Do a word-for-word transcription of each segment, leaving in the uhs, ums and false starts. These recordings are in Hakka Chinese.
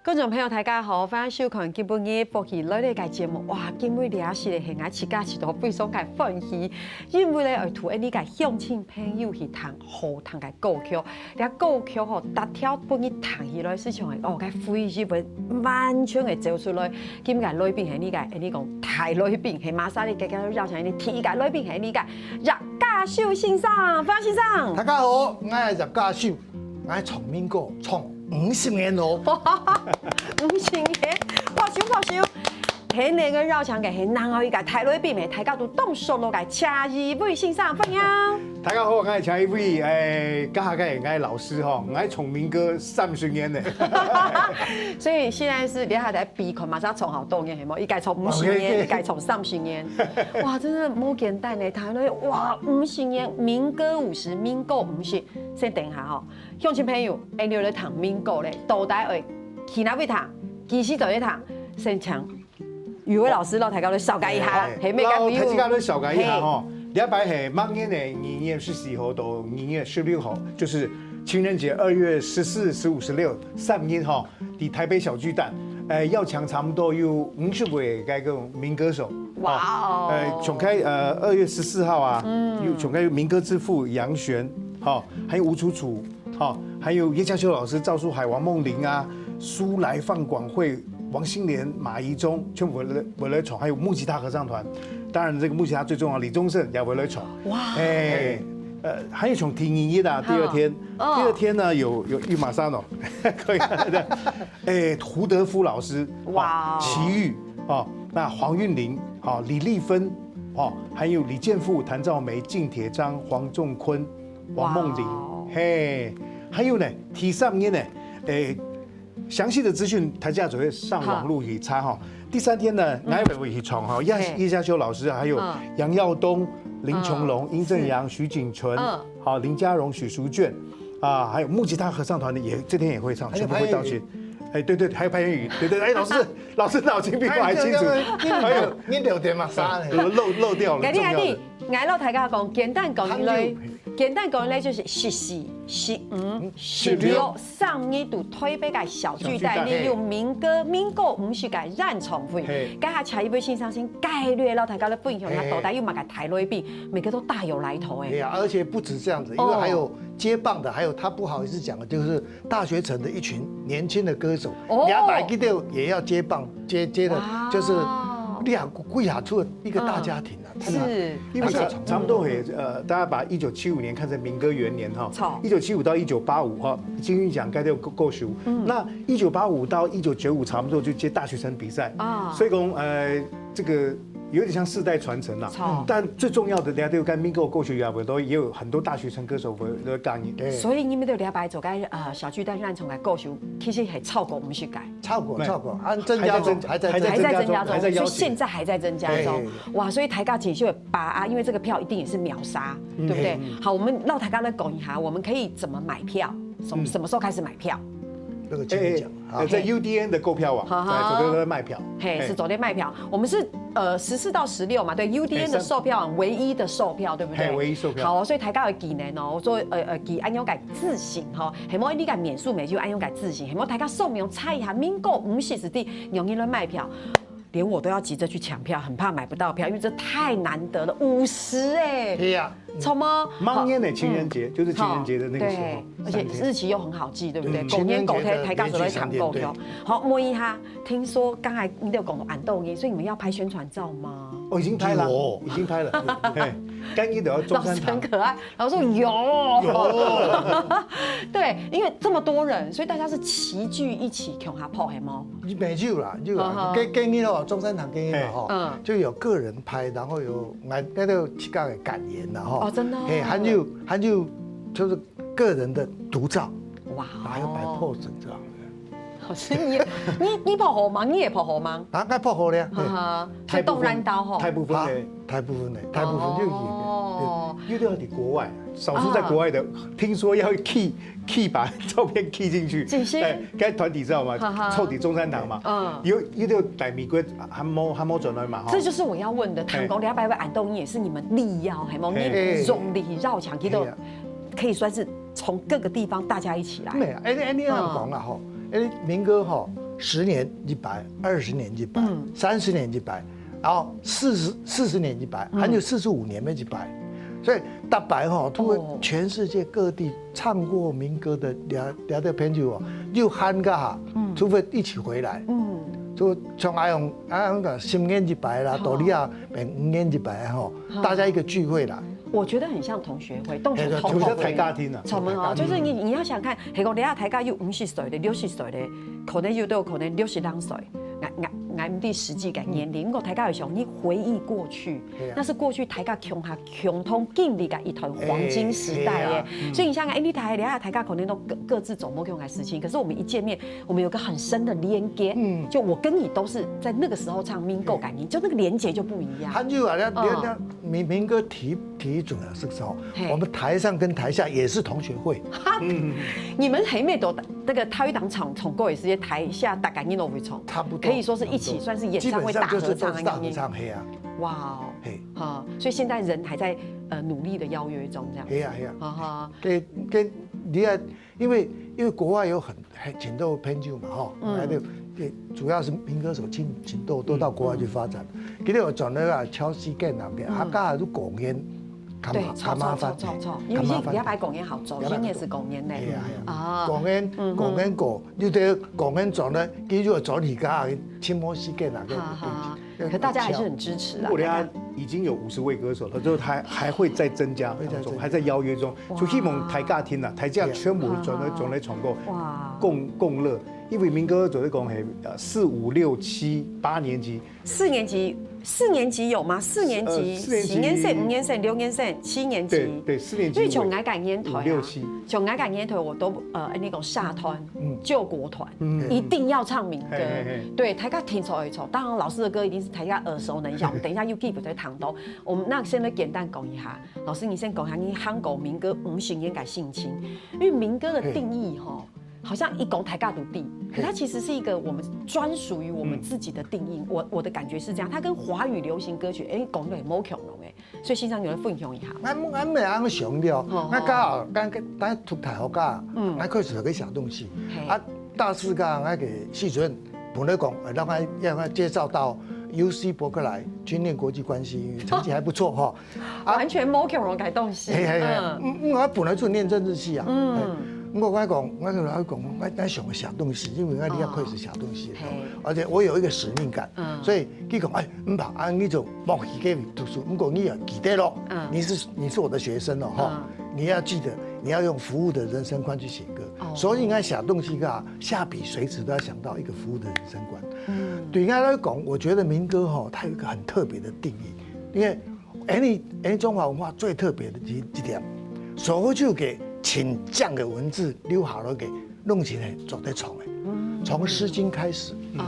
觀眾朋友，大家好，歡迎收看今晡日福氣來了个節目。哇，今晡日這係个係𠊎自家試著非常个歡喜，因為呢，愛同𠊎俚个鄉親朋友去聽好聽个歌曲。這歌曲吼，逐條分你聽起來，係像哦，該回憶會完全个走出來。今日个來賓係𠊎俚个，𠊎俚講大來賓，係馬上哩，今日邀請𠊎俚第一个來賓係𠊎俚个葉 嘉修先生，歡迎先生。大家好，𠊎係葉嘉修，𠊎唱民歌唱五十年咯。五十年，拍手拍手。今晡日个邀請个係另外一个大來賓，大家都當熟絡个謝一威先生，歡迎。大家好，𠊎係謝一威，誒，這下个𠊎老師吼，𠊎唱民歌三十年了。所以現在係這下在比看，馬上唱好多年，係無？一个唱五十年，OK，OK。一个唱三十年。哇，真的無簡單呢，聽落，哇，五十年，民歌五十，民歌五十。先等一下吼，鄉親朋友，𠊎俚來聽民歌咧，到底愛去哪位聽？幾時做得聽？先請雨薇老師摎大家來紹介一下，誒，係，每个朋友。摎大家來紹介一下吼，嘿。這擺係明年个二月十四號到二月十六號，就是情人節，二月十四、十五、十六三日吼， 在台北小巨蛋，呃，邀請差不多有五十位該个民歌手。哇哦！呃，像該，呃，二月十四號啊，嗯。有像該民歌之父楊弦，吼，還有吳楚楚，吼，還有葉嘉修老師、趙樹海、王夢麟啊、蘇來、范廣惠、王心蓮、馬怡中，全部會來，會來唱，還有木吉他合唱團。當然，這個木吉他最重要，李宗盛也會來唱。哇！哎，呃，還有像第二日啊，第二天，哦。第二天呢，有，有御馬沙諾，可以的。 哎，胡德夫老師，哇哦。哦，齊豫，哦，那黃韻玲，哦，李麗芬，哦，還有李健富、譚兆梅、靳鐵章、黃仲坤、王夢麟，哇哦。嘿，還有呢，第三日呢，哎，詳細的資訊大家就會上網路去查哈。好。第三天呢，嗯。𠊎也會去唱哈，葉，嘿。葉嘉修老師，還有嗯。楊耀東、林瓊蓉、哦，殷正陽、是。徐景淳，嗯。好，林佳蓉、許淑娟， 啊，還有木吉他合唱團的也，這天也會唱，還有全部會到齊。潘越雲。哎，對，對，還有潘越雲，對，對，哎，老師，老師腦筋比我還清楚。哎，對，對，對，還有，你六點嘛，啥呢？呃，漏，漏掉了，重要的。𠊎，𠊎，𠊎摎大家講，簡單講起來，潘越雲。簡單講起來就是十四、十五、十六，十六。三日在台北个小巨蛋，小巨蛋。你有民歌，民歌五十个演唱會。嘿。該下謝一威先生先概略摎大家來分享一下，嘿。到底有麼个大來賓，每个都大有來頭哎。對啊，而且不止這樣子，因為還有哦。 接棒的，還有他不好意思講的，就是大學城的一群年輕的歌手，哦。兩百个都也要接棒，接，接的，哇。就是你想歸下出一個大家庭啊，嗯。他們是。因為差，而且，差不多也，嗯。呃，大家把一九七五年看成民歌元年哈，好。一九七五到一九八五哈，金韻獎該都有歌，歌手。嗯。那一九八五到一九九五差不多就接大學城比賽，啊。所以講，呃，這個 有點像世代傳承啦。好。但最重要的，大家都有看民歌歌手也有，也有很多大學城歌手會來加入。對。所以你們在這擺做个，呃，小巨蛋演唱个歌手，其實還超過五十个。超過，沒。超過，啊，增加中，還在增加。還在增加中，還在增加中，還在邀請。所以現在還在增加中。對。哇，所以大家請就把握，因為這個票一定也是秒殺，嗯。對不對？嗯。好，我們讓大家來講一下，我們可以怎麼買票？什麼，嗯。什麼時候開始買票？那個金韻獎。哎，哎。 好，呃，在嘿。U D N的購票網，好好。在，在，在賣票。嘿，嘿。是昨天賣票。我們是，呃，十四到十六嘛，對，U D N的售票網，嘿，上唯一的售票，對不對？嘿，唯一售票。好，所以大家要記得哦，我說，呃，呃，記得恁樣个字型吼，係無你个面書名就恁樣个字型，係無大家上網查一下，民歌五十係在哪位來賣票。連我都要急著去搶票，很怕買不到票，因為這太難得了，五十哎。對呀。 什麼？明年的情人節，嗯。就是情人節的那個時候，好，對，而且日期又很好記，對不對？嗯。過年過節，大家就來搶購票。情人節的連續三天，對。好，問一下，聽說剛才你有講到恁多人，所以你們要拍宣傳照嗎？哦，已經拍了，有。已經拍了，嘿，今日就愛中山堂。老師很可愛，老師說有。有。對，因為這麼多人，所以大家是齊聚一起，共下拍，係無？沒有啦，有啦，嗯哼。今，今日哦，中山堂今日嘛，嘿。吼，嗯。就有個人拍，然後有 𠊎，𠊎都有自家个感言啦，吼。哦，真的哦。嘿，還有，還有就是個人的獨照，哇哦。還有擺pose這樣的。老師，你，你，你拍好嗎？你也拍好嗎？啊，𠊎拍好了，嘿。哈哈，就當然到吼。大部分的。啊，大部分的，大部分就有。哦。有，有的在國外，少數在國外的，聽說要寄 寄，把照片寄進去。真係？哎，該團體知道嗎？哈哈。湊在中山堂嘛。嗯。有，有的在美國還無，還無轉來嘛，吼。這就是我要問的，嘿。聽講兩百位恁多人也是你們力邀，係無？嘿。你用力邀請，其實嘿啊。可以算是從各個地方大家一起來。沒有，哎，哎，你恁樣講啦，吼，哎，民歌吼，十年一擺，二十年一擺，三十年一擺，然後四十四十年一擺，還有四十五年个一擺。所以逐擺吼，透過全世界各地唱過民歌个這這兜朋友哦，又喊个哈，除非一起回來，就像阿勇阿勇講，十年一擺啦，到你啊，變五年一擺吼，大家一個聚會啦。我覺得很像同學會，同學哎，同就像大家庭啊，什麼哦？就是你你要想看，係講你啊，大家有五十歲个、六十歲个，可能有都有可能六十零歲，俺俺俺毋知實際个年齡，不過大家有想，你回憶過去，那是過去大家共下共同經歷个一段黃金時代耶。所以你想想，哎，你大家大家可能都各各自做無共个事情，可是我們一見面，我們有個很深的連接，就我跟你都是在那個時候唱民歌个，你就那個連接就不一樣。還有啊，你你你民民歌提提出來是說，我們台上跟台下也是同學會，你們還沒到那個台上唱唱歌的時間，台下大家人都會唱，差不多，可以說是一起算是演唱會大合唱的概念。基本上就是大合唱，嘿啊，哇哦，嘿，哈，所以現在人還在呃努力的邀約中這樣。嘿啊嘿啊，哈哈，跟跟你啊，因為因為國外有很很多朋友嘛哈，來的也主要是民歌手請請都都到國外去發展，今天我轉了啊，敲西干那邊，啊，剛好是公園，幹對，嘛唱唱唱唱唱，因為你你要擺公園好做，音樂是公園呢。哎呀哎呀，啊，公園公園過，你得公園轉了，佢就轉去个，去摸西干那个。哈哈，可大家還是很支持啦。不過人家已經有五十位歌手了，之後還還會再增加當中，還在邀約中，就希望大家聽啦，大家全部轉來轉來唱歌，哇，共共樂。因為民歌做得講係呃四五六七八年級，四年級四年級有嗎？四年級、呃四年級四年生、五年生、六年生、七年對級。對，四年級因為像𠊎个年代啊，五六七，像𠊎个年代，我都呃那種社團、嗯救國團，一定要唱民歌。嘿嘿嘿對，大家聽出來唱。當然老師的歌一定是大家耳熟能詳。我們等一下又繼續再談到。我們那先來簡單講一下，老師你先講一下你韓國民歌五十年代心情，因為民歌的定義吼。好像一講大家都知，可它其實是一個我們專屬於我們自己的定義。我我的感覺是這樣，它跟華語流行歌曲，哎，講的也無共樣哎。所以先生你來分享一下。俺俺沒恁想的哦哦，俺剛好剛剛讀大學啊，俺開始有個小東西，嘿啊，大四个俺个系主任本來講，呃讓他讓他介紹到U C伯克萊去念國際關係，因為成績還不錯哈。啊完全無共樣个東西。嘿嘿嘿，嗯，嗯，嗯，我本來就念政治系啊，嗯，我我講，我跟他講，我我想个小東西，因為我要開始小東西，嘿而且我有一個使命感，嗯所以佢講，哎，毋怕，啊，你就莫去給你讀書，不過你要記得咯，嗯你是你是我的學生了哈，你要記得，你要用服務的人生觀去寫歌，哦所以應該寫東西啊，下筆隨時都要想到一個服務的人生觀。嗯對我來講，我覺得民歌哈，它有一個很特別的定義，因為 恁呢恁呢中華文化最特別的一一點，所有个盡靚个文字留下來个，攏是呢做得唱个，從《詩經》開始，哦，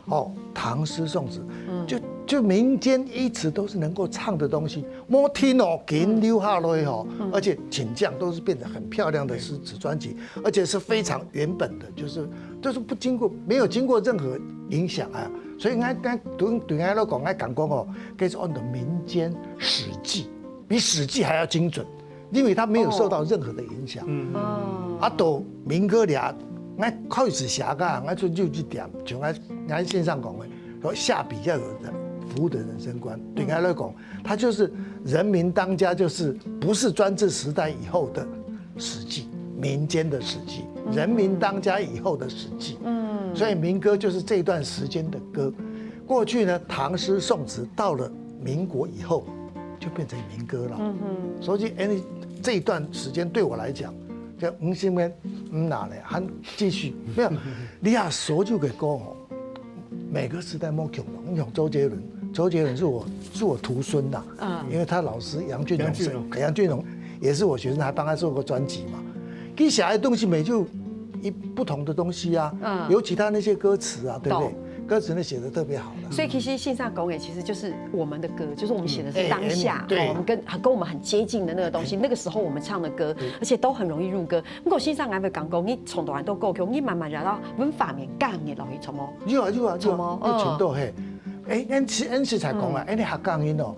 哦，唐詩宋詞，就就民間一直都是能夠唱的東西，無聽哦，緊留下來吼，而且盡靚都是變成很漂亮的詩詞專輯，而且是非常原本的，就是就是不經過沒有經過任何影響啊，所以俺俺對對俺來講，俺感覺哦，可以是按照民間史記，比史記還要精準，因為它沒有受到任何的影響。嗯，哦，啊，到民歌了，俺開始寫个，俺就就一點，像俺俺先生講个，說下筆要有人服務的人生觀。對俺來講，它就是人民當家，就是不是專制時代以後的史記，民間的史記，人民當家以後的史記。嗯，所以民歌就是這一段時間的歌。過去呢，唐詩宋詞到了民國以後，就變成民歌了。嗯哼，所以，哎，這一段時間對我來講，這五十年，嗯，哪呢，還繼續沒有？你啊，所有个歌哦，每個時代無共樣。你像周杰倫，周杰倫是我是我徒孫呐，嗯因為他老師楊俊楊俊龍是楊俊龍也是我學生，還幫他做過專輯嘛。佢寫的東西每就一不同的東西啊，嗯尤其他那些歌詞啊，對不對懂？歌詞那寫的特別好的。所以其實線上公演其實就是我們的歌，就是我們寫的是當下，哎哎對哦我們跟跟我們很接近的那個東西，那個時候我們唱的歌，而且都很容易入歌。不過線上還會講講，你從頭到尾都夠強，你慢慢聊到文化面感覺落去，怎麼？有啊有啊有怎麼啊，有程度嘿。哎，俺是俺是才講啊，哎，你客家人哦，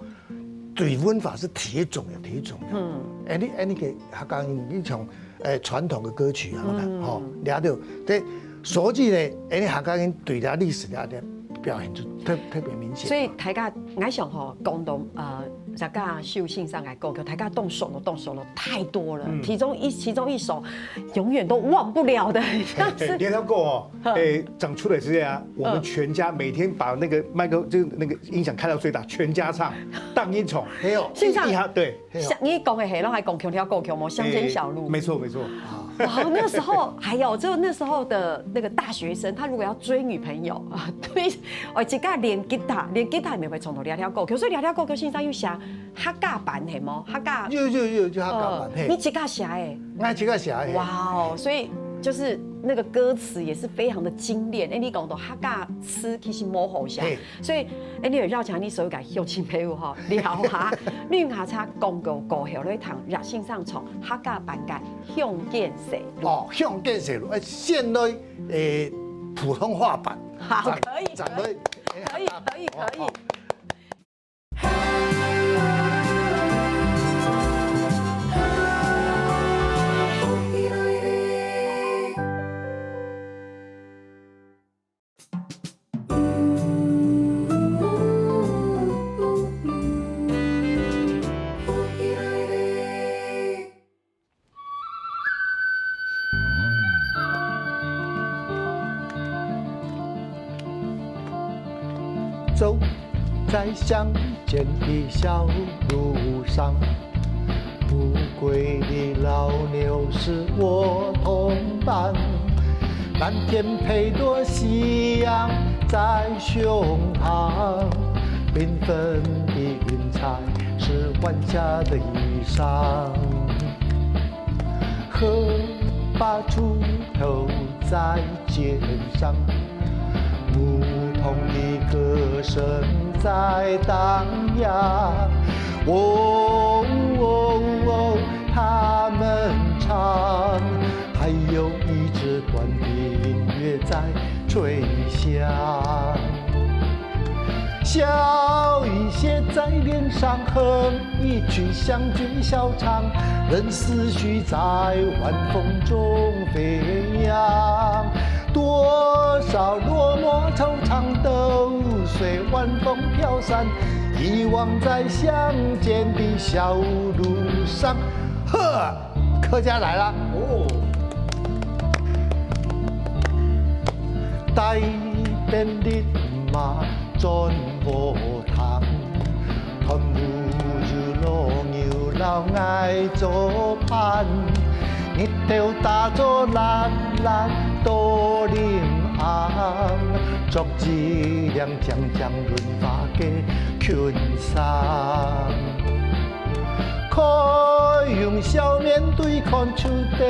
對文化是忒重要忒重要。嗯哎，你哎，你个客家人，你像哎傳統的歌曲啊，吼，了解，對，所以呢，哎，客家人對這歷史了解表現出特，特別明顯。所以大家，𠊎想吼，講到，呃，客家秀先生个歌曲，大家當熟了，當熟了，太多了。嗯。其中一，其中一首永遠都忘不了的，像是，你那个哦，嗯。哎，讲出来是这样，我们全家每天把那个麦克，就是那个音响开到最大，全家唱，当一场。哎呦。现场一下，对。 像你讲个嘿，然后还讲《穷条狗熊》哦，《乡间小路》。哎，没错，没错。哇，那时候还有，就那时候的那个大学生，他如果要追女朋友啊，追，哦，自家练吉他，练吉他也会唱到《两条狗熊》，所以《两条狗熊》先生又写客家版，嘿么？客家，有，有，有，就客家版，哦，嘿。你自家写的？我自家写的，嘿。哇哦，所以就是那个歌词也是非常的精炼。哎，你讲到客家词其实无好写，嘿。 所以，哎，你有邀请你所有个鄉亲朋友吼，聊下，你下車廣告過後，來聽葉先生唱客家版个《鄉間小路》。哦，《鄉間小路》，哎，先來，哎，普通話版。好，再，可以，再來，可以，哎，可以，可以，可以。哦，哦。 走在乡间的小路上，乌龟的老牛是我同伴，蓝天配朵夕阳在胸膛，缤纷的云彩是晚霞的衣裳。 河马锄头在肩上，牧童的歌声在荡漾。喔喔喔，他们唱，还有一支短笛音乐在吹响。 笑一些在脸上，哼一曲乡村小唱，任思绪在晚风中飞扬。多少落寞惆怅都随晚风飘散，遗忘在乡间的小路上。呵，客家来了。哦。带等绿马 转禾塘，塘头有老牛摎𠊎做伴。日头打早辣辣到臨暗，著一領靚靚潤滑个裙衫。 可用笑面對看，就等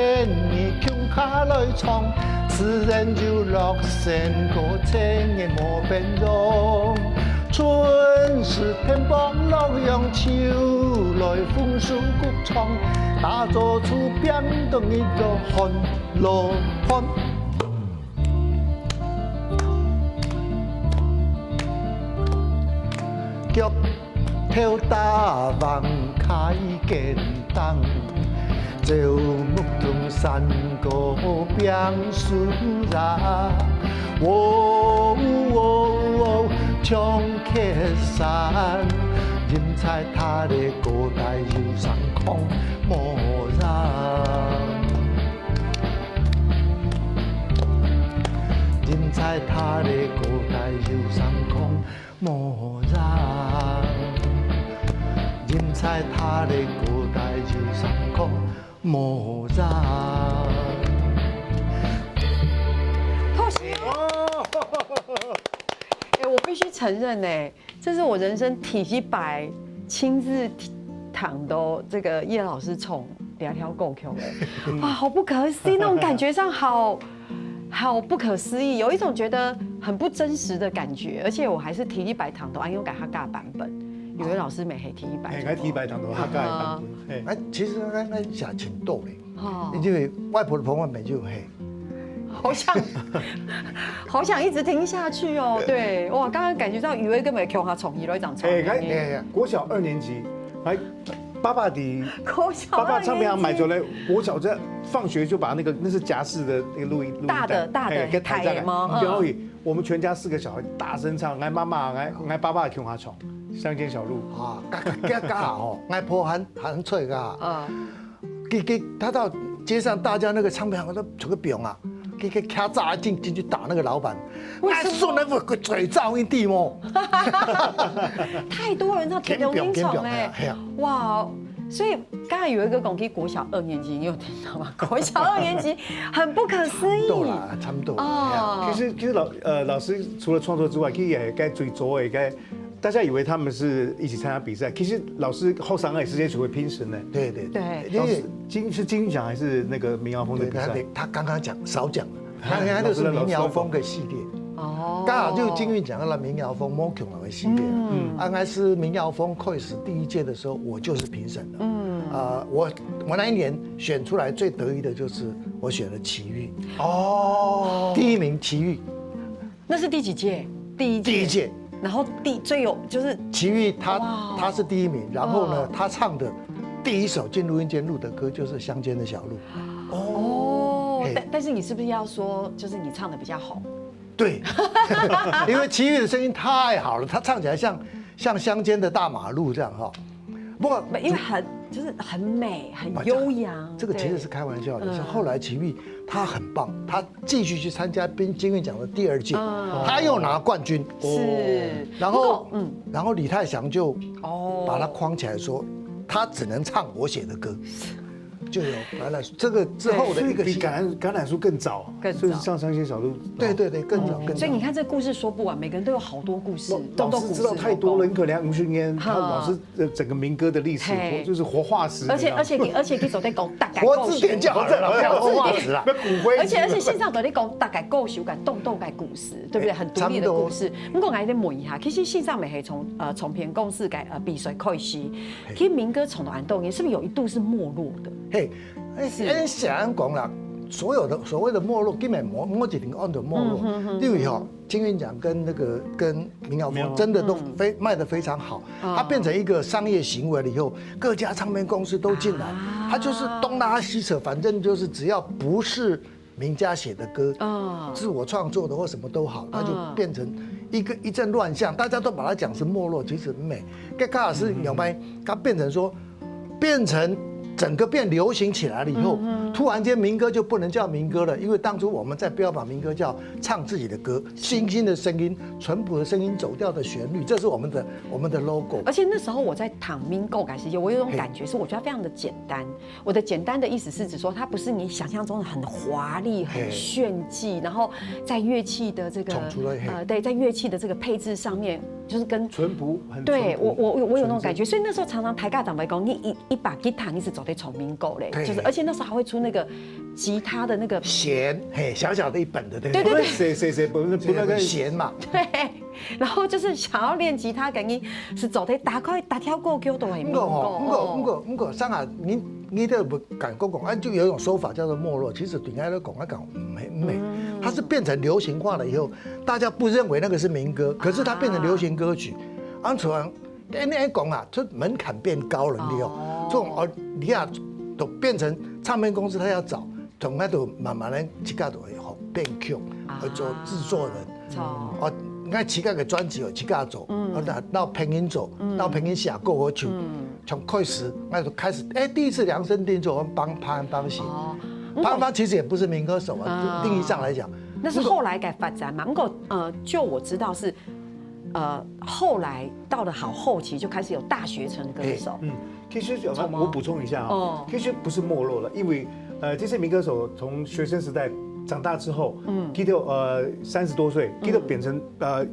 你共下來唱，自然有樂聲歌，情人無變樣。春時天放洛陽，秋來風收穀倉，打早出拚到日落寒落寒。 腳頭打橫開肩擔，走牧童山歌拚樹椏。喔喔喔，長崎山，人在他的高台有相空無人。 人在他的高台有相空無人，人在他的高台有相空無人。恭喜！哎，我必须承认，哎， 这是我人生第一擺親自聽到這個葉老師唱這條歌曲，哎，哇，好不可思議，那種感覺上好，好不可思議，有一種覺得很不真實的感覺，而且我還是第一擺聽到恁樣个客家版本，有的老師乜係第一擺，哎，𠊎第一擺聽到客家个版本，哎，其實𠊎，𠊎寫真多咧。 哦，因為外婆的朋友們就嘿，好想，好想一直聽下去哦。對，哇，剛剛感覺到雨薇根本共下創意了一張創意。哎，哎，哎，國小二年級，哎，爸爸的国小爸爸唱片行买走了。了，国小在放学就把那个那是夹式的那个录音录音带，大的大的哎，给抬上来，台吗嗯然后也我们全家四个小孩大声唱，俺妈妈俺俺爸爸共下唱《乡间小路》。啊，刚刚刚好吼，我婆還還在啊。嗯，佢佢他到街上，大家那个唱片行都全部表啊，佢佢敲诈进进去打那个老板，为什么哎，说那个嘴照一地么？太多人唱天龙英雄哎天表天表哎呀，哇！所以刚才有一个讲起国小二年级，你有听到吗？国小二年级很不可思议对啦，差不多。哦哎呀。其实其实老呃老师除了创作之外，其实也该追逐，也该大家以为他们是一起参加比赛，其实老师后上也是也许会评审呢。对对对老师因为金是金韵奖还是那个民谣风的对他比赛？他刚刚讲少讲了，他原来就是民谣风的系列。哦，刚好就金韵奖了民谣风、莫琼的系列。嗯嗯，应该是民谣风开始第一届的时候，我就是评审了。嗯，呃，我我那一年选出来最得意的就是我选了齐豫，哦，第一名齐豫，那是第几届？第一届。第一届然后第最有就是齐豫他哇他是第一名，然后呢哦，他唱的第一首进录音间录的歌就是《乡间的小路》。哦，嘿但但是你是不是要说，就是你唱的比较好？对，因为齐豫的声音太好了，他唱起来像像乡间的大马路这样哈。不过没，因为很就是很美，很我悠扬。这个其实是对开玩笑的，嗯是后来齐豫他很棒，他继续去参加金金韵奖的第二届，嗯他又拿冠军。是，然后不过嗯然后李泰祥就哦，把他框起来说，他只能唱我写的歌，就有橄榄树这个之后的一个系所以比橄榄橄榄树更早，更早所以是像《乡间小路》。对对对，更早更早。所以你看这故事说不完，每个人都有好多故事老，动动故事老师知道太多了，有关你可能要五十年，哈他老师的整个民歌的历史，嘿活就是活化石。而且你知道吗而且而且，你走在讲大概活字典就好了，不要活化石了。那骨灰而且而且线上到底讲大概故事，敢动动个故事，对不对？很独立的故事。不过我还得问一下，其实线上美黑从呃唱片公司个呃比赛开始，其实民歌从头到尾，是不是有一度是没落的？嘿，哎，哎，想讲啦，所有的所谓的没落，根本没没一定按照没落，因为哈，金韵奖跟那个跟民谣风真的都非卖的非常好，它变成一个商业行为了以后，各家唱片公司都进来，它就是东拉西扯，反正就是只要不是名家写的歌，嗯自我创作的或什么都好，它就变成一个一阵乱象，大家都把它讲是没落，其实没。该卡尔斯有没？它变成说，变成整个变流行起来了以后，突然间民歌就不能叫民歌了，因为当初我们在标榜民歌叫唱自己的歌，清新的声音、淳朴的声音、走调的旋律，这是我们的我们的 logo。而且那时候我在听民歌个时候，我有一种感觉是，我觉得非常的简单。我的简单的意思是指说，它不是你想象中的很华丽、很嘿炫技，然后在乐器的这个冲出来嘿呃，对，在乐器的这个配置上面，就是跟淳朴很对淳朴我我我我有那种感觉，纯所以那时候常常台下长辈讲，你一一把吉他你是走在崇明狗嘞，对就是而且那时候还会出那个吉他的那个弦，嘿，小小的一本的，对不对对对？谁谁谁不是不那个弦嘛。对，然后就是想要练吉他，感觉是走在打开打跳过给我都很不过吼，不过不过不过，上海你你都不敢讲讲，啊，就有一种说法叫做没落。其实对我来讲，我讲没没，它是变成流行化了以后，大家不认为那个是民歌，可是它变成流行歌曲。安楚安，哎，你讲啊，就门槛变高了，你哦，这种哦，你啊，都变成唱片公司他要找，从那都慢慢的自家都会好变 Q，会做制作人。哦，哦，你看自家个专辑有自家做，哦，那那配音做，那配音写歌好唱，从开始那就开始，哎，第一次量身定做，我们帮潘安邦写，哦，潘安邦其实也不是民歌手啊，定义上来讲，那是后来改发展嘛。不过呃，就我知道是。呃，后来到了好后期就开始有大学城歌手，嗯，其实怎么我补充一下哦哦，其实不是没落了，因为呃，这些民歌手从学生时代长大之后，嗯，其实呃三十多岁，其实变成呃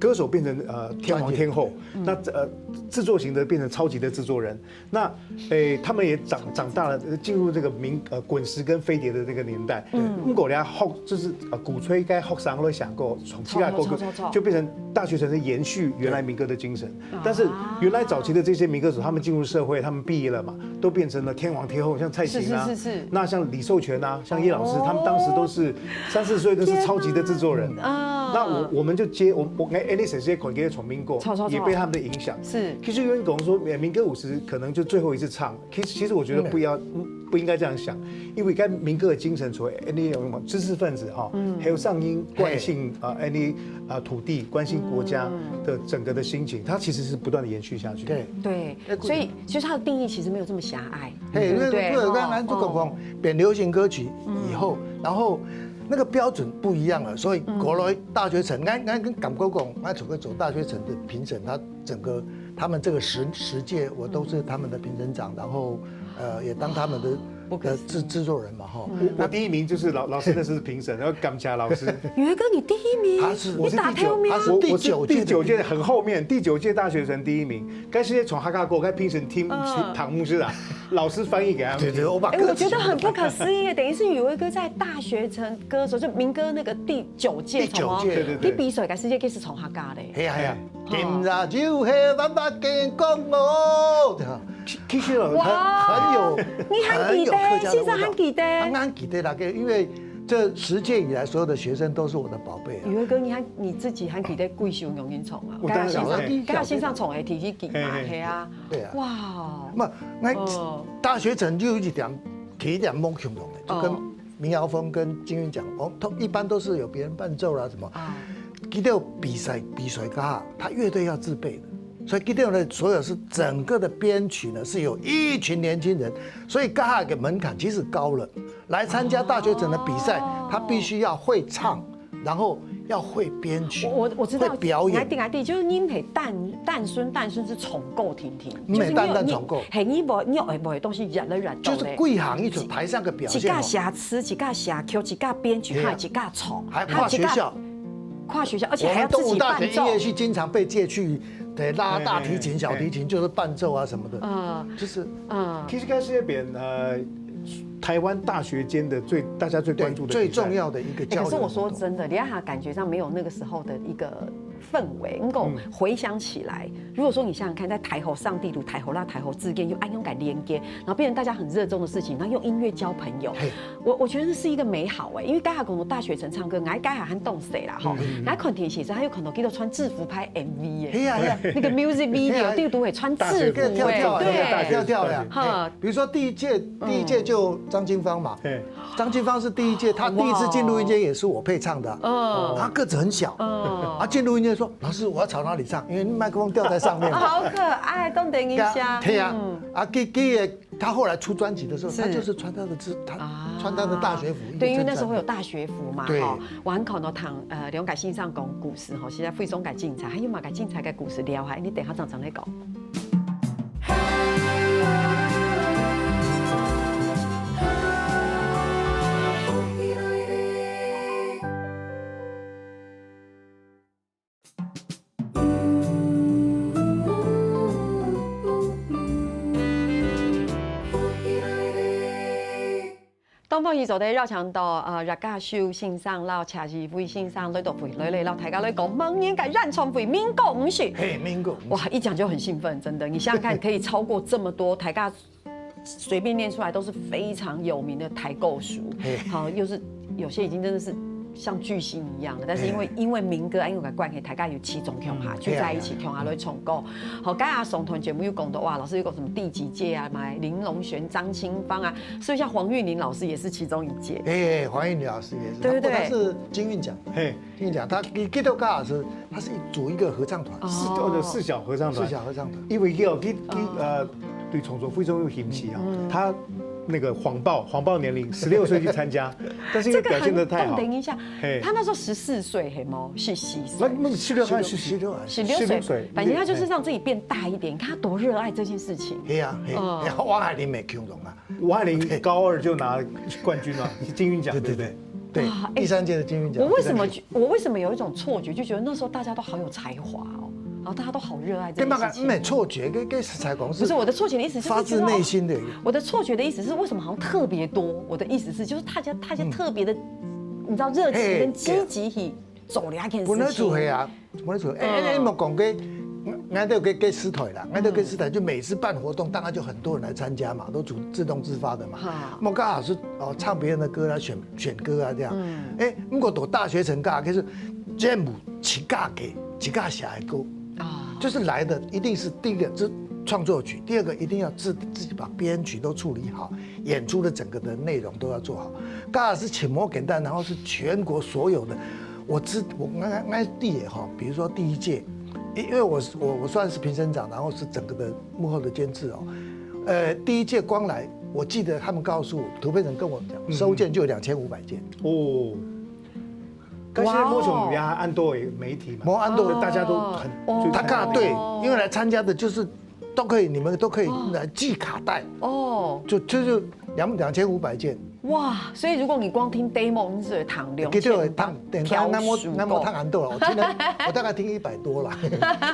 歌手变成呃天王天后，那呃制作型的变成超级的制作人，那诶他们也长长大了，进入这个民呃滚石跟飞碟的这个年代，嗯，不过人家后就是呃鼓吹该后生会想过从其他歌错错错错就变成大学城是延续原来民歌的精神，但是原来早期的这些民歌手，他们进入社会，他们毕业了嘛，都变成了天王天后，像蔡琴啊，是是是是那像李寿全啊，像叶老师，他们当时都是三四岁都是超级的制作人。啊那我我们就接我我哎，Alice 这些款给从民歌超超超也被他们的影响。是其实有人跟我说，哎民歌五十可能就最后一次唱，其实其实我觉得不要，嗯不应该这样想，因为该民歌的精神，除了 any 有什么知识分子哈，还有上音关心啊，any 啊土地，关心国家的整个的心情，它其实是不断的延续下去。对，对哎，所以其实它的定义其实没有这么狭隘，嘿，对不对？那个哦刚刚就讲哦讲变流行歌曲以后，然后那个标准不一样了，所以国内大学城，俺俺跟感觉讲，俺整个走大学城的评审，他整个他们这个十十届，我都是他们的评审长，然后呃也当他们的不可的制制作人嘛哈。我第一名就是老老师那是评审，然后感谢老师。宇威哥，你第一名，他是你打头名他是我第九届的我是第九届很后面，第九届大学城第一名，该是从哈卡国该评审听嗯唐牧师啊，老师翻译给他们听。对对，我把哎，歌词我觉得很不可思议耶，等于是宇威哥在大学城歌手，就民歌那个第九届，第九届从哦对对对你比赛个时间就是从哈卡嘞。嘿呀嘿呀，嘿今日就係爸爸跟讲哦，对吧？其实老哇很有你很记得很有客家的味道先生很记得啊俺记得那个，因为这十届以来所有的学生都是我的宝贝啊。宇威哥，你还你自己还记得贵州荣音虫啊？我当然刚刚先生，晓得刚刚先生从 A T G 记嘛，嘿嘿嘿啊，对啊哇哦，那那哦大学城就有一点提一点梦想的，就哦跟民谣风跟金韵奖，哦，都一般都是有别人伴奏啦什么。啊，记得有比赛比赛歌，他乐队要自备的，所以记得呢，所有是整个的编曲呢是有一群年轻人，所以歌个门槛其实高了。来参加大学城的比赛，他必须要会唱，然后要会编曲，我我我知道，会表演来。定来定，就是你陪蛋蛋孙蛋孙是重构婷婷，嗯就是你有蛋蛋重构你嘿，你无你有会不会东西越来越就是贵行一种台上的表几个现哦。瑕疵，几个瑕疵，几个编曲，对啊还有几个唱，还有几个跨学校，跨学校，而且我还要自己们东吴大学音伴奏。乐系经常被借去对拉嘿大提琴、嘿小提琴，就是伴奏啊什么的，嗯就是嗯，其实该是一边呃，台湾大学间的最大家最关注的最比赛重要的一个欸交流活动。可是我说真的，李亚霞感觉上没有那个时候的一个氛围。能够回想起来，如果说你想想看，在台后上帝炉、台后啦、台后之间又安用感连接，然后变成大家很热衷的事情，然后用音乐交朋友，嘿我我觉得那是一个美好哎、因为刚才讲到大学城唱歌，我刚才很懂谁啦哈，来看电视时，还有看到记得穿制服拍 M V 哎、嘿呀嘿呀，那个 music 嘿呀 video 对不对？穿制服这个跳跳啊，哎、这个对，跳跳呀。哈哎比如说第一届，第一届就张清芳嘛，嘿，张清芳是第一届，她第一次进录音间也是我配唱的啊。嗯她个子很小，嗯啊，进录音间说：“老师，我要朝哪里唱？”因为麦克风吊在上面嘛。好可爱，懂等一下，对啊，嗯啊，给给也，她后来出专辑的时候，是她就是穿她的制，她啊穿她的大学服，对，因为那时候一个衬衫有大学服嘛，对哈，我很看到唐呃梁凯欣上讲故事哈，现在非常个精彩，还有嘛个精彩的故事聊哈，你等一下常常来讲。东方宇宙的邀请到呃，热家秀先生，然后谢志辉先生来到回来了，然后大家来讲，明年个演唱会，民歌五十。嘿，民歌五十。哇，一讲就很兴奋，真的。你想想看，可以超过这么多，大家随便念出来都是非常有名的台歌手，好，又是有些已经真的是像巨星一样的，但是因为因为民歌，因为个关系，大家有其中共下聚在一起，共下来唱歌。好，刚刚上段节目有讲到哇，老师有讲什么第几届啊，嘛林隆璇、张清芳啊，所以像黄韵玲老师也是其中一届。哎，黄韵玲老师也是，对对对不过她是金韵奖，嘿，金韵奖，她给给豆高老师，她是组一个合唱团，哦四哦，四小合唱团，四小合唱团。因为要给给呃，对创作非常有兴趣啊，他那个谎报谎报年龄，十六岁去参加，但是因为表现的太好，等一下嘿，他那时候十四岁，嘿吗？是十四那岁。那十六岁是十六啊，十六岁十六岁，反正他就是让自己变大一点。你看他多热爱这件事情。嘿啊，嘿，哦然后王海玲没听懂啊，王海玲高二就拿冠军了，是金韵奖，对不对？对哇，哎第三届的金韵奖。我为什么觉我为什么有一种错觉，就觉得那时候大家都好有才华哦，然后大家都好热爱这对嘛？件事情。没错，觉跟跟实在讲不是我的错觉的意思，就是发自觉得内心的一个。我的错觉的意思是，为什么好像特别多？我的意思是，就是大家大家特别的，你知道热情跟积极去做了一件事情。本来就会啊，我跟你说，哎，哎，哎，莫讲个，俺都有个个师台啦，俺都有个师台，就每次办活动，当然就很多人来参加嘛，都主自动自发的嘛。哈。莫刚好是哦，唱别人的歌啦，选选歌啊这样。嗯。哎，如果到大学城干，可是全部自家个，自家写的歌，啊。就是来的一定是第一个是创作曲，第二个一定要自自己把编曲都处理好，演出的整个的内容都要做好。刚好是请魔简单，然后是全国所有的，我知我俺俺弟也哈，比如说第一届，因因为我是我我算是评审长，然后是整个的幕后的监制哦。呃，第一届光来，我记得他们告诉我，涂佩诚跟我讲，收件就有两千五百件。哦，但是哇哦。没有什么比较安多的媒体嘛，没安多。大家都很，哦。就他看对，因为来参加的就是都可以，你们都可以来寄卡带，哦。就就是两两千五百件。哇，所以如果你光听 demo，你只会弹两千五百，对，弹，弹，那我那我弹很多了，我听了我大概听一百多了。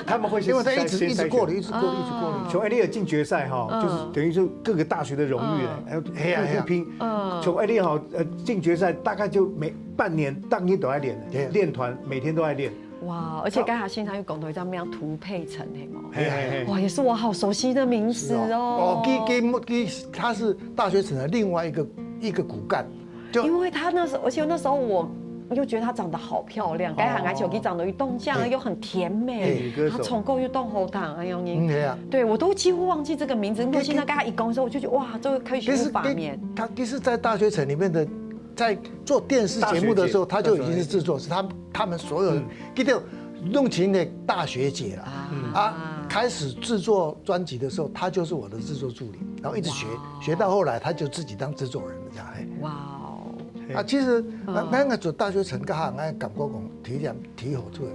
他们会先因为他一直筛一直过滤，一直过滤，一直过滤。从 A L 进决赛哈，嗯。就是等于说各个大学的荣誉了，嗯。然后嘿呀嘿呀，一拼。嗯。从 A L 哈，呃，进决赛大概就每半年当天都在练，对。练团每天都在练。哇，而且刚才现场有讲到一张名涂佩诚，嘿吗？嘿嘿嘿。哇，也是我好熟悉的名字哦。是哦。哦，给给给，他是大学城的另外一个一个骨干，就因为他那时候，而且那时候我又觉得她长得好漂亮，哦。该喊她小 K 长得一动这样，对。又很甜美，女歌手。她唱歌又动喉糖，哎呦你，嗯，对啊。对，我都几乎忘记这个名字。不过现在跟她一讲的时候，我就觉得哇，这个开始有画面。其实，其实在大学城里面的，在做电视节目的时候，大学姐，她就已经是制作，是他他们所有人，嗯。给我弄琴的大学姐了。啊。啊，开始制作专辑的时候，她就是我的制作助理，然后一直学，哇。学到后来，她就自己当制作人了，这样。嘿。哇哦。啊，其实，嗯。那那个做大学城干哈，那感觉讲提点提好出来，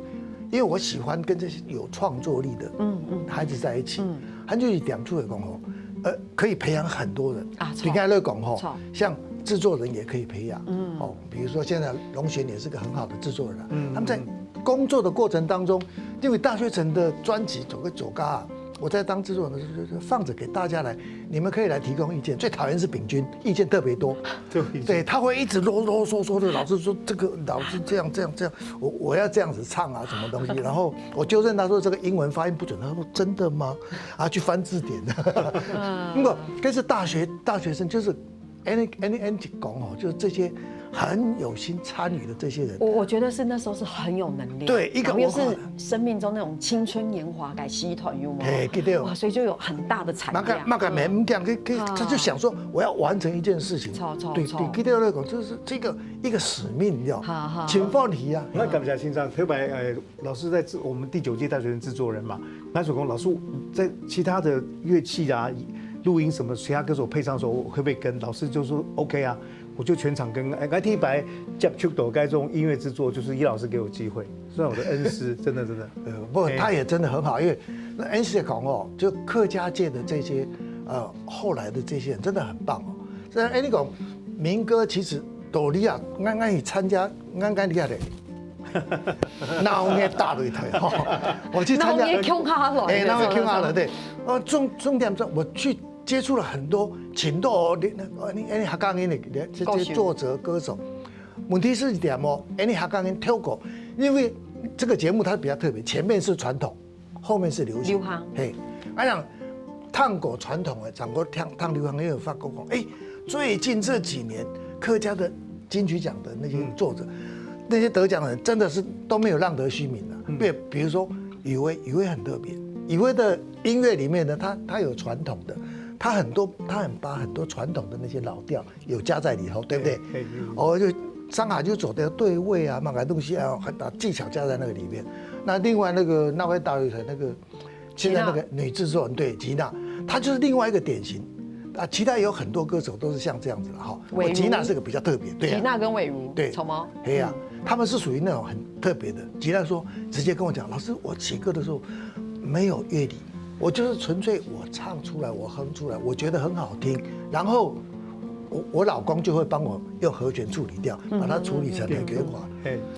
因为我喜欢跟这些有创作力的嗯嗯孩子在一起，嗯。他就点出来讲吼，呃，可以培养很多人。啊，比方来讲吼，像制作人也可以培养，嗯。哦，比如说现在龙璇也是个很好的制作人啊，嗯他们在工作的过程当中，因为大学城的专辑走个走嘎啊，我在当制作人的时候，就放着给大家来，你们可以来提供意见。最讨厌是秉钧，意见特别多。对，他会一直啰啰嗦嗦的，老是说这个，老是这样这样这样，我我要这样子唱啊，什么东西，然后我纠正他说这个英文发音不准，他说真的吗？啊，去翻字典。不过，但是大学大学生就是。Any any any 讲哦，就是这些很有心参与的这些人，我我觉得是那时候是很有能量，对，一个然后又是文化生命中那种青春年华感，西团有吗？嘿，对。哇，所以就有很大的产量。那个那个没讲，可以可以，他就想说我要完成一件事情，对对，给掉那种就是这个一个使命，你知道？好好，请放题啊。那感谢先生，特别呃，老师在我们第九届大学生制作人嘛，那时候跟老师在其他的乐器啊、录音什么，其他歌手配唱的时候，我会不会跟？老师就说 OK 啊。我就全场跟，哎，第一排接触到该种音乐制作，就是叶老师给我机会，算我的恩师，真的真的。呃，不，他也真的很好，因为那恩师也讲哦，就客家界的这些呃后来的这些人真的很棒哦。虽然哎，你讲民歌其实都利亚，刚刚也参加，刚刚厉害的，那我们也大擂台哈，我去参加，那我们也共下来，哎，那我共下来，对，哦，重重点是我去接触了很多，请到哦，你你你客家人的这些作者歌手。问题是一点哦，哎，你客家人跳过，因为这个节目它比较特别，前面是传统，后面是流行。流行。嘿，啊，像探过传统的，讲过探探流行，也有发过讲，哎，最近这几年客家的金曲奖的那些作者，那些得奖人真的是都没有浪得虚名的。比比如说雨薇，雨薇很特别，雨薇的音乐里面呢，它它有传统的，它很多它很把很多传统的那些老调有加在里头，对不对？哦，就上海就走的对位啊，那个东西啊，很把技巧加在那个里面。那另外那个那位大学城那个现在那个女制作人，对，吉娜，她就是另外一个典型。啊，其他有很多歌手都是像这样子的哈。我吉娜是个比较特别，对啊。吉娜跟伟如，对，什么？哎呀，他们是属于那种很特别的。吉娜说，直接跟我讲，老师，我写歌的时候没有乐理，我就是纯粹我唱出来，我哼出来，我觉得很好听，然后我我老公就会帮我用和弦处理掉，把它处理成很圆滑。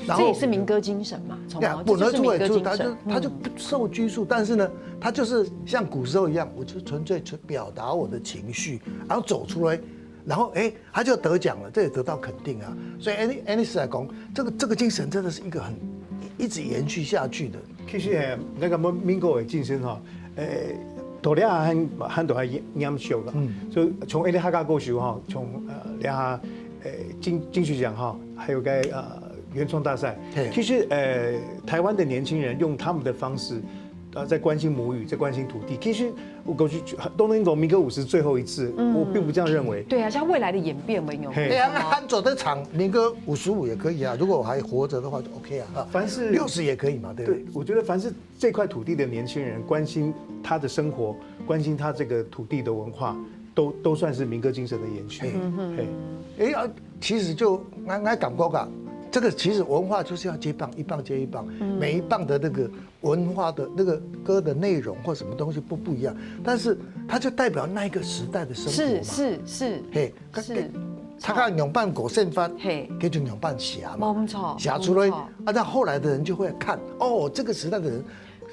然后这也是民歌精神嘛，从来这就是民歌精神。他就他就不受拘束，但是呢，他就是像古时候一样，我就纯粹表达我的情绪，然后走出来，然后哎，他就得奖了，这也得到肯定啊。所以 Annie Annie 来讲，这个这个精神真的是一个很一直延续下去的。其实，嘿，該个民歌个精神吼，誒，到這下還，還都還延續个。嗯。所以從這个客家歌手吼，從，呃，這下，誒，金，金曲獎哈，還有該，呃，原創大賽。嘿。其實，呃，台灣的年輕人用他們的方式，呃，在關心母語，在關心土地。其實我過去，當然講民歌五十最後一次，嗯。我並不這樣認為。對啊，像未來的演變，我們有。嘿。哎呀，那他走的場，民歌五十五也可以啊，如果我還活着的話，就OK啊。凡是六十也可以嘛，對不对？对，我觉得凡是这块土地的年轻人关心他的生活，关心他这个土地的文化，都，都算是民歌精神的延续。嘿。嗯哼。嘿。哎，啊，其实就，俺，俺感觉啊，这个其实文化就是要接棒，一棒接一棒，嗯。每一棒的那个文化的那个歌的内容或什么东西不，不一样，但是它就代表那一个时代的生活嘛。是，是，是。嘿，是。他看仰般个生活，嘿。佢就仰般写嘛。没错，写出来，没错。啊，那后来的人就会看，哦，这个时代的人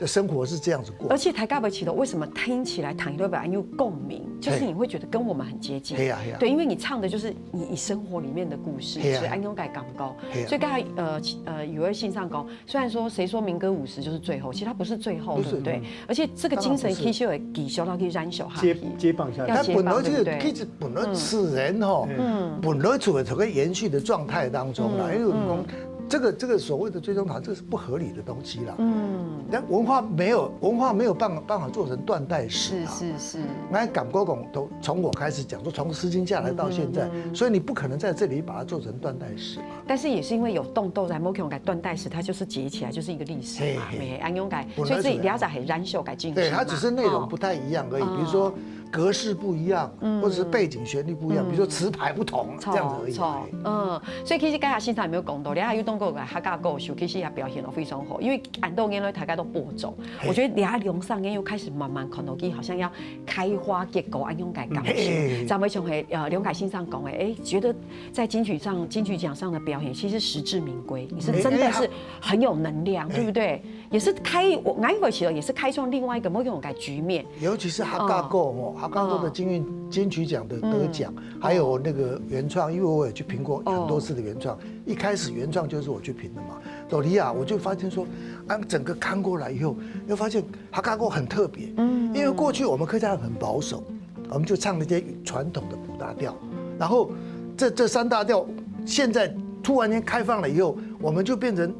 的生活是这样子过。而且大家會知道為什麼聽起來談歌會很有共鳴，就是你會覺得跟我們很接近。嘿。嘿呀，嘿呀。對，因為你唱的就是你，你生活裡面的故事，嘿呀。所以恁樣个感覺。嘿呀。所以剛才，呃，其，呃，有位先生講，雖然說誰說民歌五十就是最後，其實它不是最後，不是，对不对？嗯。而且這個精神當然不是。其實會繼續落去延續下去。接，接棒下去。要接棒，他本來就是，对不对？其实本來自然吼，嗯。本来处在这个延续的状态当中啦，嗯，因为我们讲，嗯。这个，这个所谓的追踪讨，这是不合理的东西啦。嗯。但文化没有，文化没有办法，办法做成断代史啊。是，是，是。那敢国公都从我开始讲，说从诗经下来到现在，嗯，嗯。所以你不可能在这里把它做成断代史嘛。但是也是因为有动斗在某种个断代史，它就是接起来就是一个历史嘛，嘿，嘿。没，安永改，本来是所以这里了解很燃烧改进行嘛。对，它只是内容不太一样而已，哦。比如说格式不一样，嗯。或者是背景旋律不一样，嗯。比如说词牌不同，这样子而已。错，错，嗯，所以其实刚才先生有没有讲到，你看有当个客家歌手，其实也表现得非常好，因为恁多年来大家都播种，嘿。我觉得你看两三年又开始慢慢看到佢好像要开花结果，安永改感觉，嗯，嘿。咱们从，呃，梁凯先生讲的，哎，觉得在金曲上，金曲奖上的表演，其实实至名归，你是真的是很有能量，哎，哎，对不对？ 也是开，我，我以为其实也是开创另外一个某种个局面。尤其是客家歌哦，客家歌的金韵，金曲奖的得奖，还有那个原创，因为我也去评过很多次的原创。一开始原创就是我去评的嘛。走题啊，我就发现说，啊，整个看过来以后，又发现客家歌很特别。嗯，因为过去我们客家人很保守，我们就唱那些传统的五大调，然后这，这三大调现在突然间开放了以后，我们就变成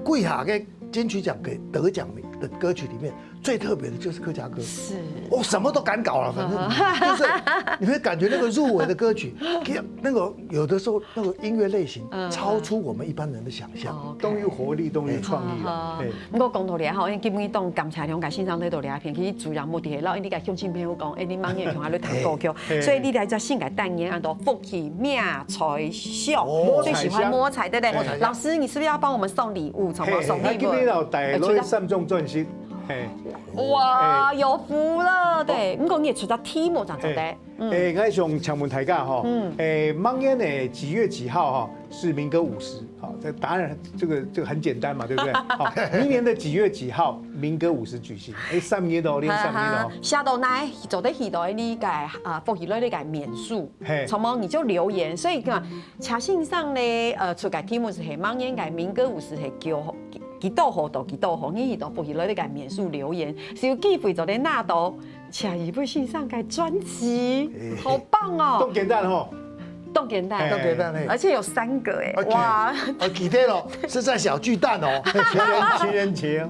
贵下个 金曲奖给得奖的歌曲里面最特别的就是客家歌。是。哦，什么都敢搞了，反正就是你会感觉那个入围的歌曲，那个有的时候那个音乐类型超出我们一般人的想象。哦，OK。都有活力，都有创意了。嗯，嗯。嘿。不过讲道理吼，因为今日当感谢梁凯先生来到这片，其实主要目的是让你个乡亲朋友讲，哎，你明年同下来谈歌曲，嘿。所以你来这新个单元安到福气命彩 秀，哦，最喜欢摸彩，对不对？摸彩。老师，你是不是要帮我们送礼物？怎么送礼物？嘿，他今天要带来三张专辑，嘿。哇，有福了，对。不过你也出到题目，这样子的。嘿，嗯。哎，我想请问大家哈，嗯。哎，明年的几月几号哈，是民歌五十，好，这答案这个，这个很简单嘛，对不对？好，明年的几月几号，民歌五十举行？哎，三月的哦，连三月的哦。哈哈，下到哪，做得去到那个，啊，福气来那个面书。 嘿。什么你就留言，所以讲，请先生呢，呃，出个题目是系明年个民歌五十系几号，几多号到几多号，你去到福气来个面书留言，是有机会做得拿到谢宇飞先生个专辑，嘿。好棒哦！当简单吼。当简单。嘿。当简单嘿。而且有三个哎，OK。哇！哦，记得咯，是在小巨蛋哦。情人，情人节。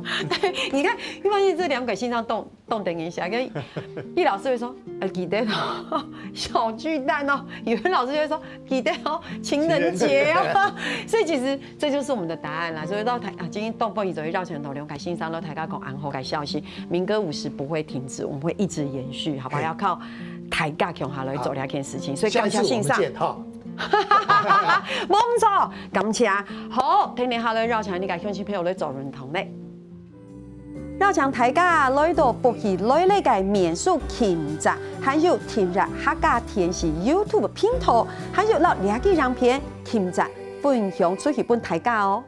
你看，你发现这两个先生都 动等一下，跟易老师会说，呃，记得哦，小巨蛋哦。宇飞老师就会说，记得哦，情人节哦。情人节。所以其实这就是我们的答案啦。所以到台，啊，今天动动宇走去绕城头刘凯欣上，让大家讲安好个消息，民歌五十不会停止，我们会一直延续，好不好？嘿。要靠大家共下来做这件事情，所以感谢欣赏。下次我们见哈。没错，感谢。好，天天好来绕城，你个乡亲朋友来做认同嘞。 邀請大家來到福氣來了个面書撳讚，還有訂閱客家電視YouTube頻道，還有摎這支影片撳讚分享出去分大家哦。